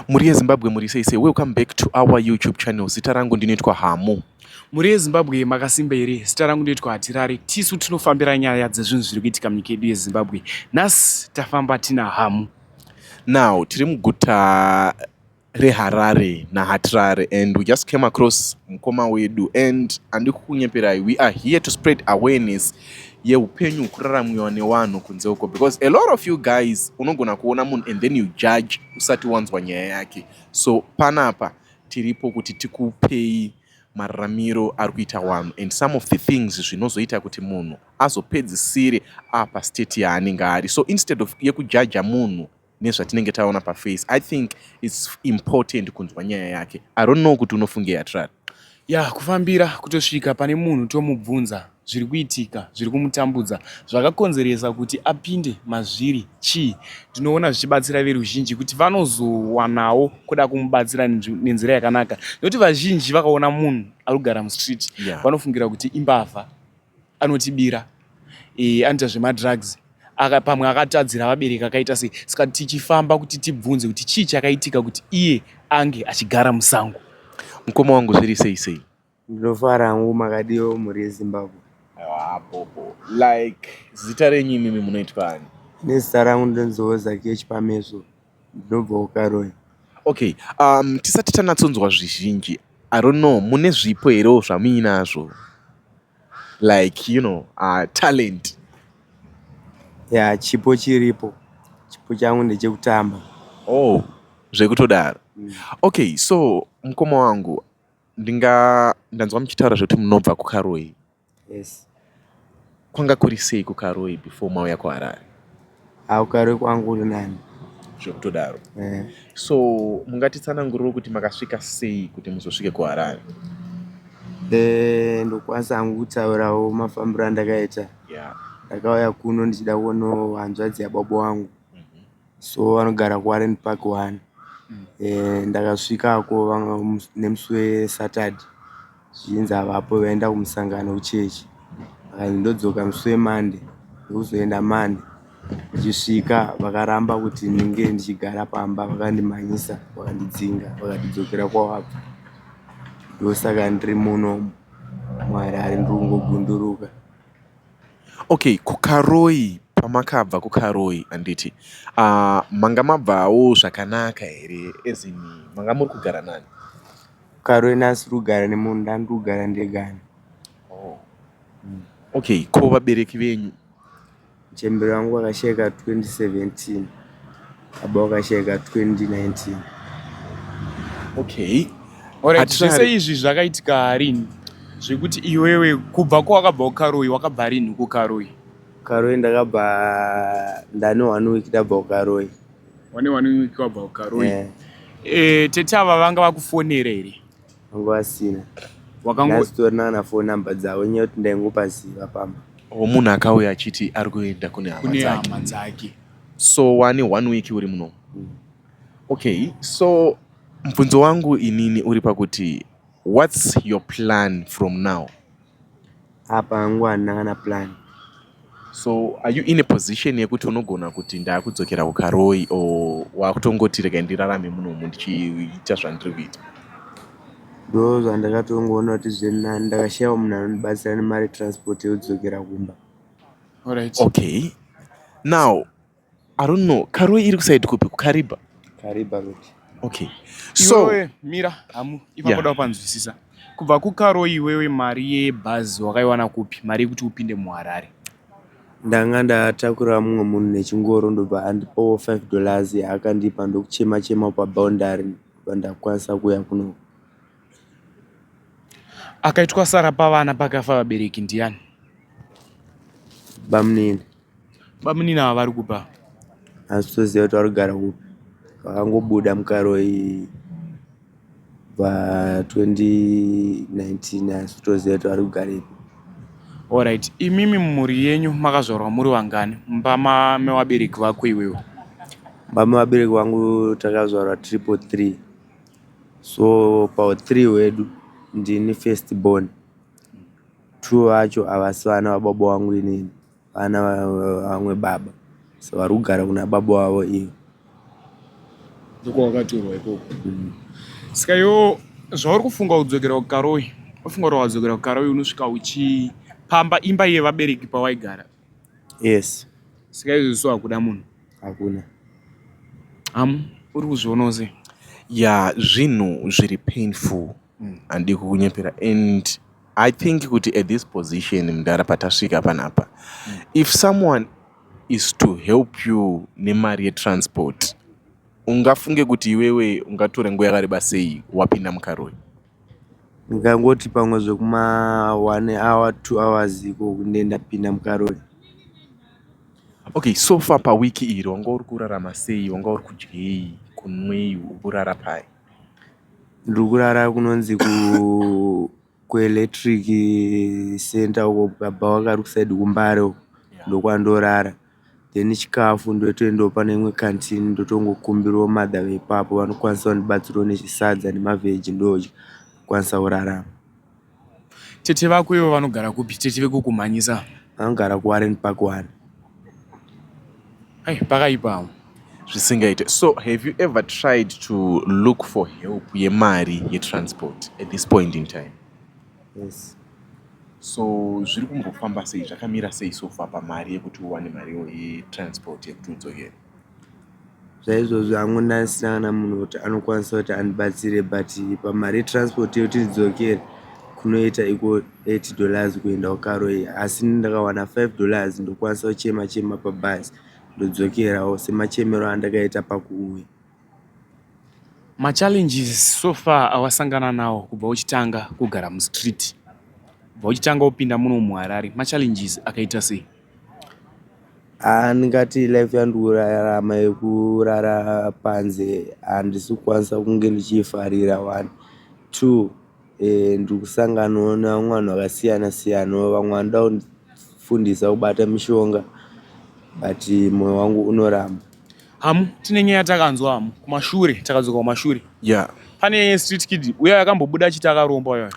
Mhuri yeZimbabwe, muri sei sei? Welcome back to our YouTube channel. Zita rangu ndinoitwa Hamu. Mhuri yeZimbabwe, makasimba here? Zita rangu ndinoitwa Hatirare. Tisu tinofambira nyaya dzezvinhu zviri kuitika munyika yedu yeZimbabwe. Nhasi tafamba tina Hamu. Now tiri muguta reHarare naHatirare and we just came across mukoma wedu and handikukunyeperai, we are here to spread awareness yeupenyu hwekuraramiwa nevanhu kunze uko, because a lot of you guys unogona kuona munhu and then you judge usati wanzwa nyaya yake. So panapa tiripo kuti tikupei mararamiro ari kuita vanhu and some of the things zvinozoita kuti munhu azopedzisire apa state yaanenge ari. So instead of yekujaja munhu nezvatinenge taona paface, I think it's important kunzwa nyaya yake. I don't know kuti unofunge, Hatirari. Ya, kufambira kutosvika pane munhu, tomubvunza zviri kuitika, zviri kumutambudza, zvakakonzeresa kuti apinde mazviri chii. Ndinoona zvichibatsira veruzhinji kuti vanozowanawo kuda kumubatsira nenzira yakanaka, nekuti vazhinji vakaona munhu ari kugara mustreet vanofungira kuti imbavha, anotibira, anoita zvemadrugs, pamwe akatadzira vabereki, akaita sei. Saka tichifamba kuti tibvunze kuti chii chakaitika kuti iye ange achigara musango. Mukoma wangu, zviri sei sei? Ndinofara hangu, makadiwo, mhuri yeZimbabwe? Bobo. Like, zita renyu imimi munoitwa ani? Nezita rangu ndinonziwo Zakiyo Chipameso, ndinobva kuKaroi. Okay, tisati tanatsonzwa zvizhinji, I don't know, mune zvipo herewo zvamuinazvo, like talent? Ya, chipo chiripo. Chipo changu ndechekutamba. Oh, zvekutodaro. Okay, so mukoma wangu, ndinga ndanzwa muchitaura zvekuti munobva kuKaroi. Yes. Kwanga kuri sei kuKaroi before mauya kuHarare? KuKaroi kwangu kuri nani. Zvekutodaro. So mungatitsananguriro kuti makasvika sei kuti muzosvike kuHarare? Ndokwanisa hangu kutaurawo mafambiro andakaita. Ndakauya kuno ndichida kuonawo hanzvadzi yababa vangu, so vanogara kuWarren Park 1. Ndakasvikako nemusi weSaturday, zvichinzi havapo, vaenda kumusangano kuchechi. Vakanzi ndodzoka musi weMonday, ndokuzoenda Monday. Ndichisvika vakaramba kuti ndinge ndichigara pamba, vakandimhanyisa, vakandidzinga, vakati dzokera kwawabva. Ndosaka ndiri munomu muHarare, ndiri kungogunduruka. Okay, kuKaroi, pamakabva kuKaroi, handiti manga mabvawo zvakanaka here? As in, manga muri kugara nani? Karoi ndasiri kugara nemunhu, ndandiri kugara ndegani. Oh. Okay, ko vabereki venyu? Muchembere wangu wakashayika 2017, baba wakashayika 2019. Okay. Alright, zvese izvi zvakaitika rini, zvekuti iwewe kubva kwawakabva kuKaroi, wakabva rini kuKaroi? Karoi ndakabva ndane one week ndabva kuKaroi. Wane one week wabva kuKaroi? Eh. Tete ava vanga vakufonera here? Vanga vasina. Wakango Ndasitorina kana phone number dzavo, nyaya yekuti ndaingopaziva pamba. O, munhu akauya achiti ari kuenda kune hama kune dzake. Hama dzake. So wane one week uri muno. Okay, so mubvunzo wangu inini uri pakuti, what's your plan from now? Apa hangu handina kana plan. So are you in a position yekuti unogona kuti ndaakudzokera kuKaroi, or wakutongoti regai ndirarame munomu ndichiita zvandiri kuita? Ndo zvandakatongoona kuti zviri nani, ndakashayiwa munhu anondibatsira nemari transport yekudzokera kumba. Alright. Okay, now I don't know, Karoi iri kuside kupi? KuKariba? Kariba Road. Okay, so Iwewe mira hamu ipapo. Da kupanzwisisa, kubva kuKaroi iwewe mari yebhazi wakaiwana kupi, mari yekuti upinde muHarare? Ndanga ndatakura mumwe munhu nechingoro, ndobva andipawo $5 yaakandipa, ndokuchema chema paboundary, ndobva ndakwanisa kuuya kuno. Akaitwa sara pavana pakafa vabereki ndiani? Bamunini. Bamunini ava vari kupa? Asi toziva kuti vari kugara kupi, vakangobuda muKaroi pa2019, asi toziva kuti vari kugarepi. Alright, imimi mumhuri yenyu makazvarwa muri vangani mumba mevabereki vako iwewe? Mumba mevabereki vangu takazvarwa 333, so pa3 hwedu ndini first born. Two vacho havasi vana vababa vangu inini, vana vamwe baba, so vari kugara kuna baba vavo ivo. Ndokwawakatorwa ikoko. Saka iwo zvauri kufunga kudzokera kuKaroi, ufunga kuti wadzokera kuKaroi unosvika uchipamba imba yevabereki pawaigara? Yes. Saka izvozvo so hakuda munhu? Hakuna. Hamu, uri kuzvionawo sei? Ya, zvinhu zviri painful, handidi kukunyepera, and I think kuti at this position, mudhara, patasvika panapa, if someone is to help you nemari yetransport, ungafunge kuti iwewe ungatore nguva yakareba sei wapinda muKaroi? Ndingangoti pamwe zvekuma 1 hour, 2 hours ikoko ndenge ndapinda muKaroi. Okay, so far pawiki iri wanga uri kurarama sei? Wanga uri kudyei, kunwei, uri kurara pai? Ndiri kurara kunonzi kuElectric Center uko, kabhawa kari kuside kuMbare uko, ndokwandorara. Then chikafu ndotoendawo pane imwe kantini, ndotongokumbirawo mother veipapo vanokwanisa kundibatsirawo nechisadza nemavheji, ndodya kwanisa kurarama. Tete vako ivo vanogara kupi? Tete vekukumhanyisa? Vanogara kuWarren Park 1. Ai, pakaipa. Zvisingaite. So have you ever tried to look for help yemari yetransport at this point in time? Yes. So zviri kumbofamba sei? Zvakamira sei so far pamari yekuti uwane mariwo yetransport yekuti udzokere? Zvaizvozvo hangu ndasina kana munhu kuti anokwanisa kuti andibatsire, but pamari yetransport yekuti ndidzokere kunoita iko $8 kuenda kuKaroi, asi ndakawana $5 ndokwanisa kuchema chema pabhazi, ndodzokerawo semachemero andakaita pakuuya. Machallenges so far awasangana nawo kubva uchitanga kugara mustreet, kubva uchitanga kupinda muno muHarare, machallenges akaita sei? Haa, ndingati life yandiri kurarama yekurara panze handisi kukwanisa kunge ndichiifarira, one. Two, ndiri kusanganawo nevamwe vanhu vakasiyana siyanawo, vamwe vanoda kundifundisa kubata mishonga, but mwoyo wangu unoramba. Hamu, tine nyaya yatakanzwa, hamu, kumashure, takadzoka kumashure. Pane street kid uya akambobuda achiti akaromba uya.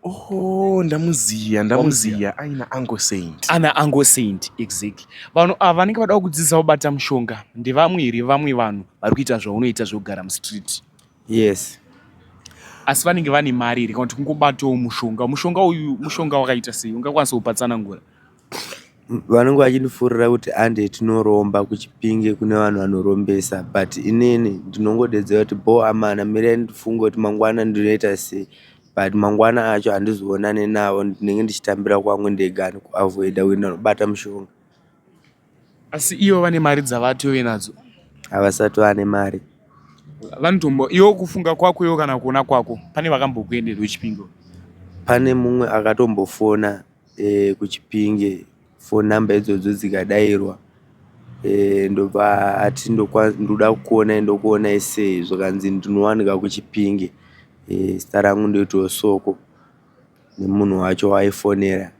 Oh, ndamuziya, ndamuziya, aina Uncle Saint. Ana Uncle Saint, exactly. Vanhu ava vanenge vada kudzidzisa kubata mushonga ndevamwe here, vamwe vanhu vari kuita zvaunoita zvekugara mustreet? Yes. Asi vanenge vane mari here, kana kuti kungobatawo mushonga? Mushonga uyu mushonga wakaita sei? Ungakwanisa kupatsanangura? Vanenge vachindifurira kuti ande tinoromba kuChipinge, kune vanhu vanorombesa, but inini ndinongodedzera kuti bo amana, mirai ndifunge kuti mangwana ndinoita sei, but mangwana acho handizoonani navo, ndinenge ndichitambira kwangu ndega kuavoida kuenda nobata mushonga. Asi ivo vane mari dzavatove nadzo? Havasati vane mari. Vanotombo iwo kufunga kwako iwo kana kuona kwako, pane vakambokuendera kuChipinge? Pane mumwe akatombofona kuChipinge, phone number idzodzo dzikadairwa, ndobva ati ndoda kukuonai, ndokuonai sei? Zvikanzi ndinowanika kuChipinge, zita rangu ndoitawo Soko, nemunhu wacho waifonera.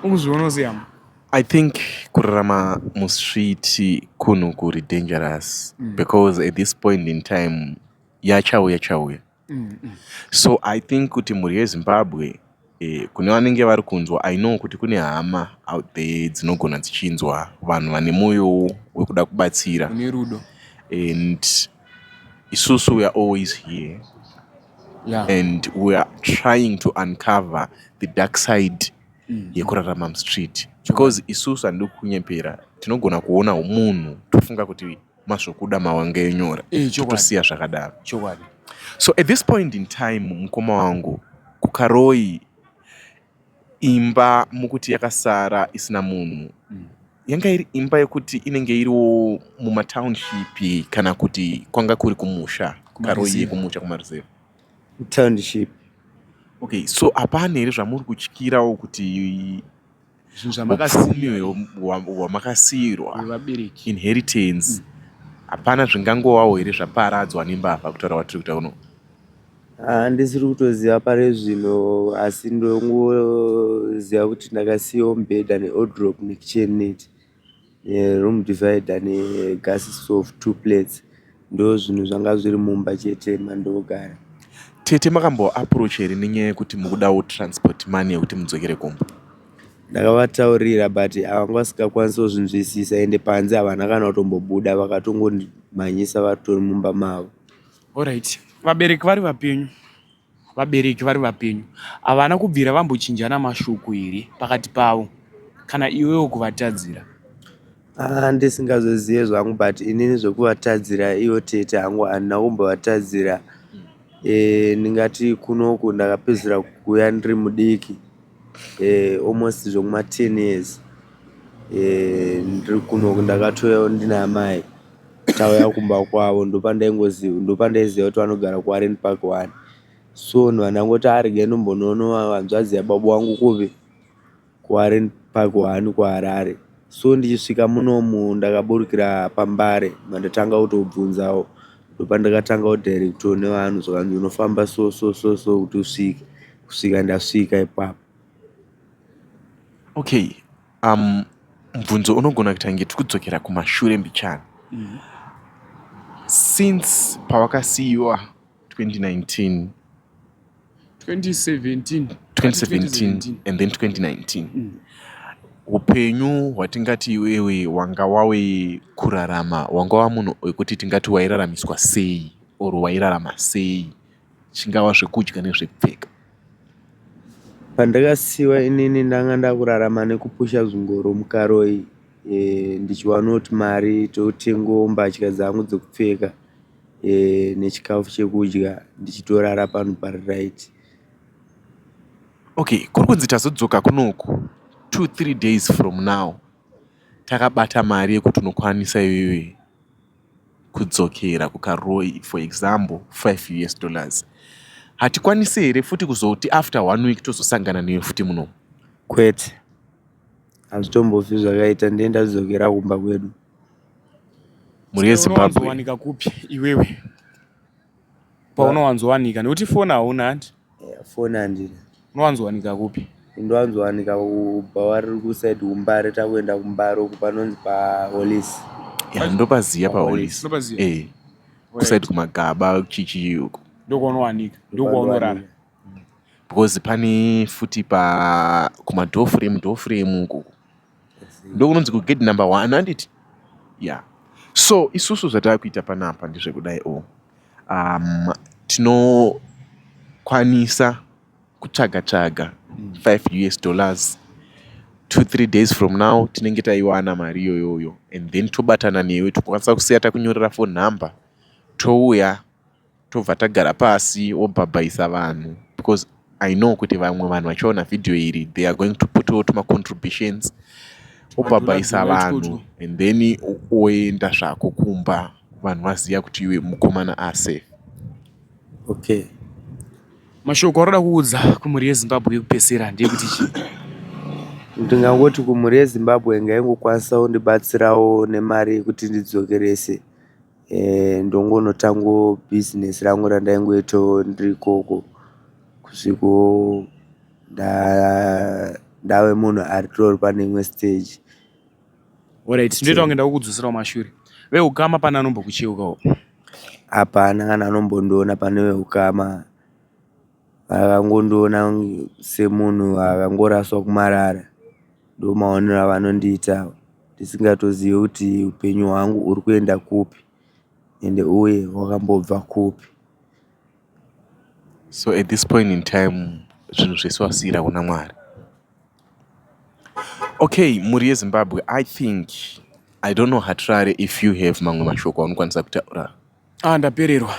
Ukuzvionawo sei, hama? I think kurarama mustreet kunhu kuri dangerous because at this point in time yachauya chauya. So I think kuti mhuri yeZimbabwe, kune vanenge vari kunzwa, I know kuti kune hama out there dzinogona dzichinzwa, vanhu vane mwoyo wekuda kubatsira. Une rudo. And isusu we are always here and we are trying to uncover the dark side yekurarama mustreet, because isusu, handidi kukunyepera, tinogona kuona munhu tofunga kuti mazvokuda mawanga enyora, totosiya zvakadaro. So at this point in time, mukoma wangu, kuKaroi imba mukuti yakasara isina munhu, yanga iri imba yekuti inenge iriwo mumatownship kana kuti kwanga kuri kumusha, Karoi? Kumaruzevha. Yekumusha, kumaruzevha? Township. Okay, so hapana here zvamuri kutyirawo kuti zvinhu zvamakasiyirwa upfumi hwamakasiyirwa, nevabereki, inheritance, hapana zvingangovawo here zvaparadzwa nembavha, kutaura kwatiri kuita kuno? Handisiri kutoziva pari zvino, asi ndongoziva kuti ndakasiyawo mubhedha newardrobe nekitchen net neroom divider negas stove, two plates. Ndo zvinhu zvanga zviri mumba chete mandogara. Tete makamboapproach here nenyaya yekuti mukudawo transport money yekuti mudzokere kumba? Ndakavataurira, but havanga vasingakwanisi kuzvinzwisisa, ende panze havana kana kutombobuda, vakatongo. Mhanyisa vatori mumba mavo. Alright, vabereki vari vapenyu, vabereki vari vapenyu havana kubvira vambochinjana mashoko here pakati pavo kana iwewo kuvatadzira? Ah, ndisingazozive zvangu, but inini zvekuvatadzira ivo tete hangu handina kumbovatadzira. Ndingati kunoku ndakapedzisira kuuya ndiri mudiki, almost zvekuma 10 years ndiri kunoku. Ndakatouyawo ndina amai, tauya kumba kwavo, ndopandaiziva kuti vanogara kuWarren Park 1. So ndangoti arege ndombonoona hanzvadzi yababa vangu kupi, kuWarren Park 1 kuHarare. So ndichisvika munomu ndakaburukira paMbare, mandatanga kutobvunzawo. Ndopandakatanga kudirectwa nevanhu, zvakanzi unofamba so so so so kuti usvike, kusvika ndasvika ipapo. Okay, mubvunzo unogona kuita kunge tiri kudzokera kumashure mbichana. Since pawakasiyiwa 2019, 2017. 2017 and then 2019, upenyu hwatingati iwewe wanga wave kurarama, wanga wa munhu wekuti tingati wairaramiswa sei or wairarama sei, chingava zvekudya nezvekupfeka? Pandakasiyiwa inini ndanga ndakurarama nekupusha zvingoro muKaroi, ndichiwana kuti mari totengawo mbatya dzangu dzekupfeka nechikafu chekudya, ndichitorara panhu pari right. Okay, kuri kunzi tazodzoka kunoku 2 3 days from now, takabata mari yekuti unokwanisa iwewe kudzokera kuKaroi, for example $5, hatikwanisi here futi kuzoti after one week tozosangana newe futi muno? Kwete, hazvitombofi zvakaita. Ndiye ndadzokera kumba kwedu. Mhuri yeZimbabwe. Unowanzowanika kupi iwewe, paunowanzowanika? Nekuti foni hauna, handi? Foni handina. Unowanzowanika kupi? Ndowanzowanika kubhawa riri kuside kuMbare, takuenda kuMbare uku, panonzi paHolis. Ya, ndopaziya, paHolis. Ndopaziya. Kuside kuMagaba chichi uko. Ndokwaunowanika, ndokwaunorara? Because pane futi pa kumadoor frame uko, ndokunonzi kugate number 1, handiti? Ya, so isusu zvataakuita panapa ndezvekudai o tinokwanisa kutsvaga tsvaga $5, 2 3 days from now tinenge taiwana mari iyoyoyo, and then tobatana newe. Tokwanisa kusiya takunyorera phone number, touya, tobva tagara pasi, wobhabhaisa vanhu, because I know kuti vamwe vanhu vachiona vhidhiyo iri, they are going to put tumacontributions, wobhabhaisa vanhu and then woenda zvako kumba, vanhu vaziva kuti iwe mukomana asafe. Okay. Mashoko aroda kuudza kumhuri yeZimbabwe yekupedzisira ndeyekuti chii? Ndingangoti kumhuri yeZimbabwe ngaingokwanisa kundibatsirawo nemari yekuti ndidzokerese, ndongonotangawo bhizinesi rangu randaingoitawo ndiri ikoko, kusvikawo ndave munhu aritori pane imwe stage. Alright, ndinoita kunge ndakukudzosera kumashure. Veukama, pane anombokucheukawo? Hapana kana anombondiona pane veukama. Vakangondiona semunhu akangoraswa kumarara. Ndo maonero avanondiita, ndisingatozivi kuti upenyu hwangu uri kuenda kupi ende uye wakambobva kupi. So at this point in time zvinhu zvese wasiyira kuna Mwari. Okay, mhuri yeZimbabwe, I think, I don't know, Hatirare, if you have mamwe mashoko aunokwanisa kutaura. Ah, ndapererwa.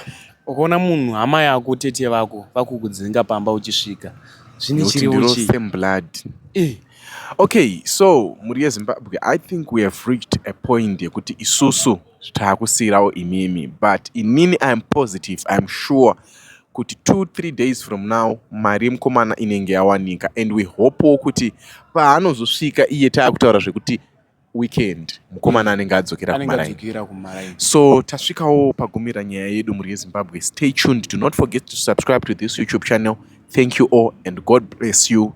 Ukaona munhu, hama yako, tete vako vakukudzinga pamba uchisvika, zvine Nekuti chirevo ndiro chii? Same blood. Eh. Okay, so mhuri yeZimbabwe, I think we have reached a point yekuti isusu taakusiyirawo imimi, but inini I am positive, I am sure kuti 2 3 days from now mari yemukomana inenge yawanika, and we hopewo kuti paanozosvika iye, taakutaura zvekuti weekend, mukomana anenge adzokera Anenge kumaraini. adzokera kumaraini. So tasvikawo pagumira nyaya yedu, mhuri yeZimbabwe. Stay tuned, do not forget to subscribe to this YouTube channel. Thank you all and God bless you.